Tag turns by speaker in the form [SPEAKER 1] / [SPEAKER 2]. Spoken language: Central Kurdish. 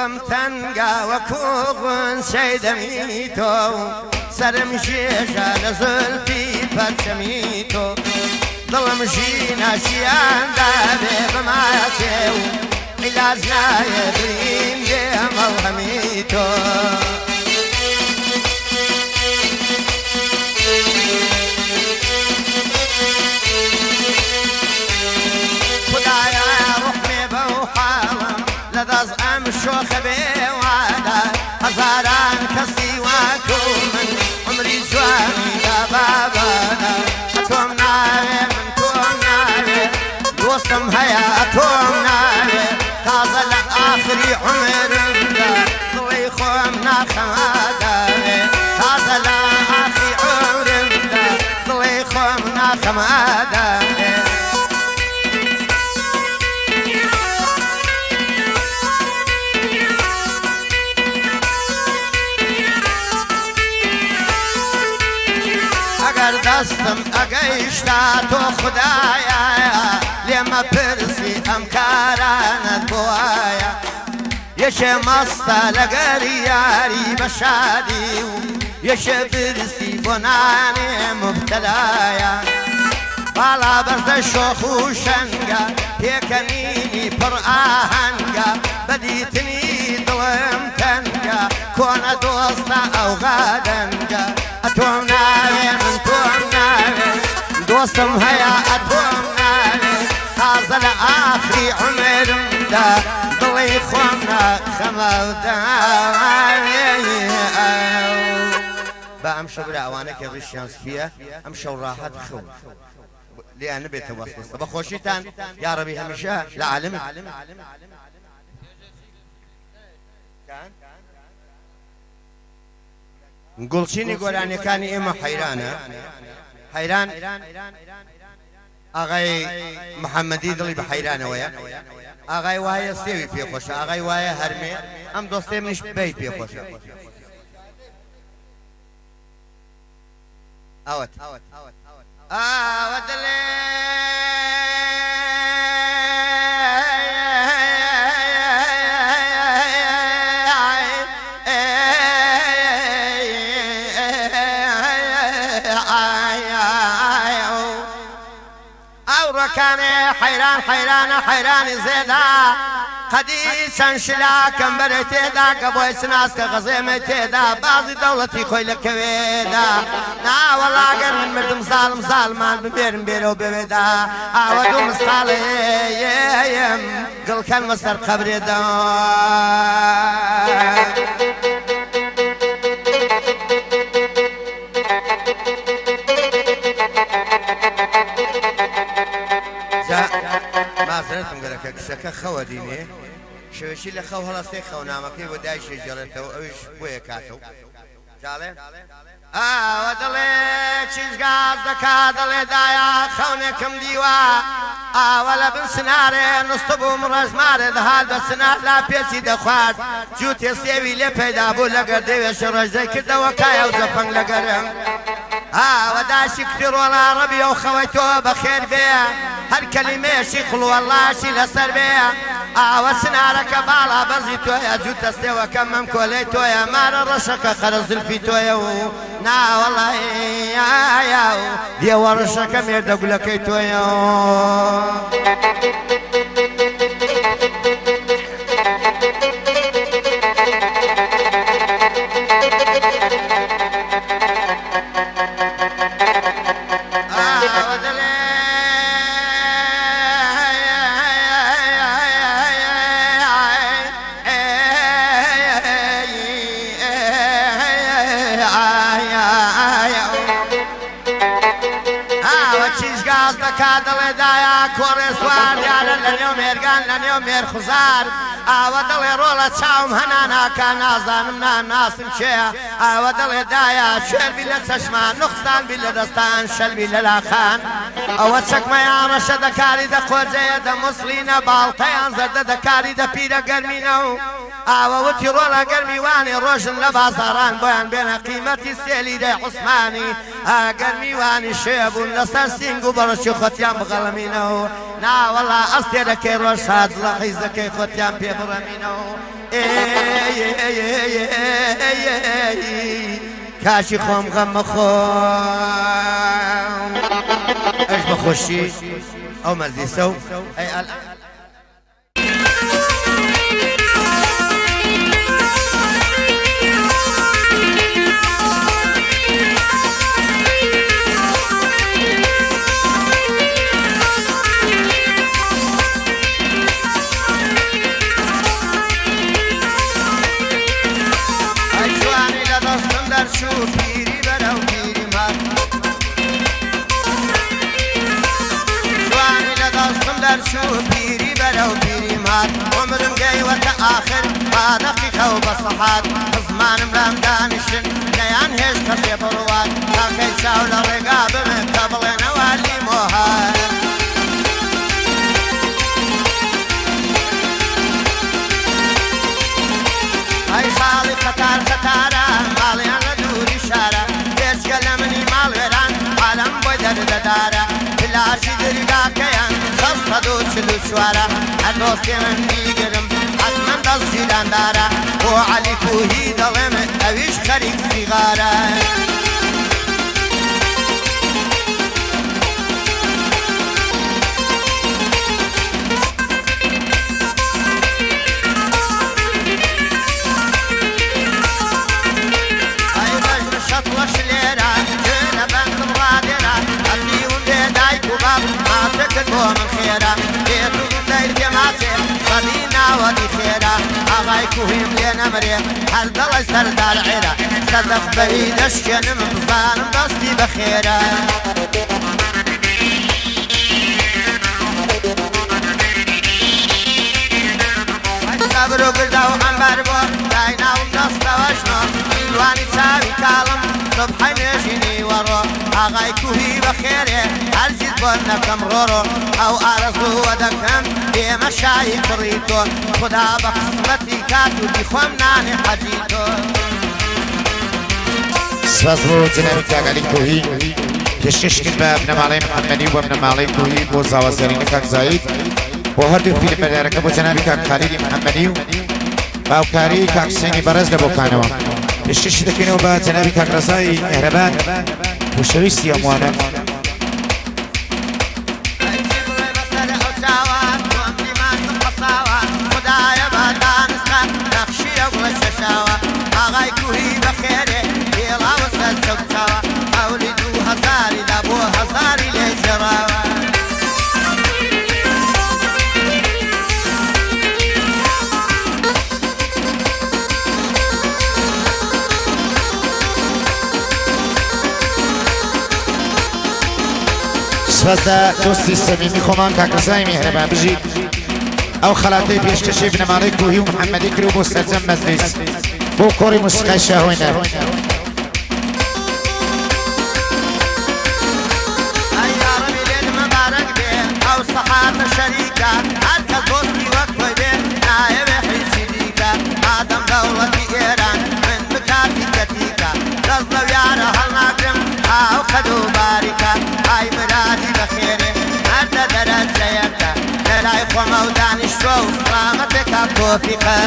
[SPEAKER 1] دڵم تەنگە وەکو غونچەی دەمی تۆ، سەرم ژێژە لە زولفی پەرچەمی تۆ. دڵم ژینە ژیان دابێ بماچێ و عیلاج نایێ برین بێ مەڵهەمی تۆ. خودایە ڕوحمێ بەو حاڵم لە دەست ئەم شۆخە بێ وادە، هەزاران کەسی وەکو من عومری جوانی دا بابانە. ئەتۆم ناوێ من تۆم ناوێ، دۆستم هەیە ئەتۆم ناوێ، تازە لە ئاخری عومرمدا دڵی خۆم ناخەمە داوێ. تازە لە ئاخری عومرمدا دڵی خۆم ناخەمە داوێ. ئەگەر دەستم ئەگەیشتا تۆ خودایە، لێمە پرسی ئەم کارانەت بۆ وایە. یەکێ مەستە لەگەر یاری بە شادی و یەکێ برسی بۆ نانێ موبتەلایە. باڵا بەرزە شۆخ و شەنگە، پێکەنینی پڕ ئاهەنگە، بە دیتنی دڵم تەنگە، کۆنە دۆستە ئەو غادەنگە. ئەتۆم ناوێ من تۆم ناوێ، دۆستم هەیە ئەتۆم ناوێ، تازە لە ئاخری عومرمدا دڵی خۆم ناخەمەو داوێ. با ئەمشەو برا ئەوانەی کە ڕیشیان سپیە ئەمشەو ڕاحەت خەون لێیان نەبێتە وەسوەسە. بە خۆشیتان یاڕەبی هەمیشە لە عالەمی. گوڵچینی گۆرانیەکانی ئێمە حەیرانە حەیران ئاغای محەمەدی دڵی بە حەیرانەوەیە ئاغای وایە سێوی پێ خۆشە ئاغای وایە هەرمێ ئەم دۆستەی منیش بەی پێ خۆشە ئاوت ئاوە دڵێ. ئەوڕۆکانێ حەیران حەیرانە حەیرانی زێدا قەدی چەند شلاکەم بەرەی تێدا کە بۆی سناسکە غەزێمەی تێدا بازی دەوڵەتی خۆی لە کەوێدا ناوەڵا گەر من مردم زاڵم زاڵمان بمێرم بێرەو بەوێدا ئاوە دوو مسقاڵێم گڵکەن وەسەر قەبرێدا. جا مازەرەتم گەرەکە کچەکە خەوە دینێ شەوێکی لە خەو هەڵەستێ خەونامەکەی بۆ دایکی گێڕێتەوە ئەویش بۆیە کاتەو جاڵێ ئاوە دەڵێ چیش گاز دەکا دەڵێ دایە خەونێکم دیوە ئاوە لە بن سنارێ نوستبووم ڕەشمارێ دەهات بە سنار لا پێچی دەخوارد جووتێ سێوی لێ پەیدا بوو لەگەر دێوێکی ڕەش دەیکردەوە کایە و جەفەنگ لەگەرم ئاوە داشی کوتی ڕۆڵە ڕەبی ئەو خەوەی تۆ بەخێر بێ هەر کەلیمەیەکی قوڵوەڵڵاشی لەسەر بێ ئاوە چنارەکە باڵا بەرزی تۆیە جووتە سێوەکە مەمکۆلەی تۆیە مارە ڕەشەکە قەرە زولفی تۆیە و ناوەڵای و دێوە ڕەشەکە مێردە گولەکەی تۆیە. گاز دەکا دەڵێ دایە کۆڕێ سوار دیارە لە نێو مێرگان لە نێو مێرخوزار ئاوە دەڵێ ڕۆڵە چاوم هەنا ناکا نازانم ناناسم کێیە ئاوە دەڵێ دایە کوێر بی لە چەشمان نوقسان بی لە دەستان شەل بی لە لاقان ئەوە چەکمەیان ڕەشە دەکاری دە قۆجەیە دە موسڵینە باڵتەیان زەردە دەکاری دە پیرە گەرمینە و ئاوە وتی ڕۆڵە گەر میوانی ڕۆژن لە بازاڕان بۆیان بێنە قیمەتی سێ لیرەی عوسمانی ئەگەر میوانی شێ بوون لەسەر سینگ و بەڕشی خۆتیان بغەڵمینە و ناوەڵا ئەستێرەکەی ڕۆژ هات دڵە حیزەکەی خۆتیان پێ بڕەمینە و. کاشی خۆم غەم مەخۆم ئەش بەخۆشی ئەو مەجلیسە و ئەی ئەلئان. ئەی جوانی لە دەستم دەرچوو پیری بەرەو پیریم هات جوانی لە دەستم دەرچوو پیری بەرەو پیریم هات عومرم گەیوەتە ئاخر با دەقیقە و بە سەحات خزمانم لام دانیشتن نەیان هێشت کەسێ بڕوات تاکەی چاو لە ڕێگا بمن کە بڵێنەوە لیمۆ هات. ئەی خاڵی قەتار قەتارە ماڵیان لە دووری شارە بێجگە لە منی ماڵ وێران عالەم بۆی دەردەدارە پلاکی درگاکەیان 644ە هەر دۆستێ من بیگرم حەتمەن دەست گیراندارە بۆ عەلی کوهی دەڵێم ئەویش خەریک سیغارە. ئەی بەژن شەتڵە شلێرە گوێ لە بەندم ڕادێرە ئەتیوم بێ دایک و باب ماچەکرد بۆ من خێرە بێت و دەیر پێ ماچێ سەدی ناوەدی خێرە ئاغای کوهیم لێ نەمرێ هەر دەڵێ سەردار عێرە سەدەف بەوی دەشکێنم بزانم دەستی بەخێرە. سەبر و گردە و عەمبەر بۆ دایناوم دەستەوە ژنۆ میوانی چاوی کاڵم سوبحەی نوێژی نیوەڕۆ ئاغای کوهی بەخێرێ هەرگیز بۆت نەکەم ڕۆڕۆ ئەو ئارەزووە دەکەم بێمە شایی کوڕی تۆ خودا بە قسمەتی کات و بیخۆم نانی حەجی تۆ.
[SPEAKER 2] سپاس بۆ جەنابی کاک عەلی کوهی پێشکەش کرد بە بنەماڵەی محەممەدی و بە بنەماڵەی کوهی بۆ زاوا زەرینە کاک زاهید بۆ هەردوو فیلمبەردارەکە بۆ جەنابی کاک خالیدی محەممەدی و باوکاری کاک حسێنی بەڕێز لە بۆکانەوە پێشکەشی دەکەینەوە بە جەنابی کاک ڕەزای میهرەبان خۆشەویستی هەمووانە.
[SPEAKER 1] ئەی چی بڵێ بەسەر ئەو چاوە تۆم دیمانتم حەساوە خودایە با دانسقە نەخشی ئەو گوڵە کێشاوە ئاغای کوهی بەخێرێ پێڵاوە سەر چەوت چاوە قەولی دوو هەزاری دا بۆ هەزاری لێ گێڕاوە.
[SPEAKER 2] سپاس لە دۆستی سەمیمی خۆمان کاک ڕەزای میهرەبان بژیت ئەو خەڵاتەی پێشکەشی بنەماڵەی کوهی و محەممەدی کرد و بۆ سەرجەم مەجلیس بۆ کۆڕی مۆسیقای شاهۆی نارد.
[SPEAKER 1] ئەی یاڕەبی لێت مبارەک بێ ئەو سەحاتە شەریکە هەر کەس دۆستی وەک تۆی بێ نایەوێ هیچی دیکە مادەم دەوڵەتی ئێران من بکا تیکە تیکە دەست لەو یارە هەڵناگرم ئاو قەد و باریکە ئای مرادی بەخێرێ مەردە دەرەجەیەکە لەلای خۆمەو دانیشتوە و سڵامەتێکا تۆفیقە.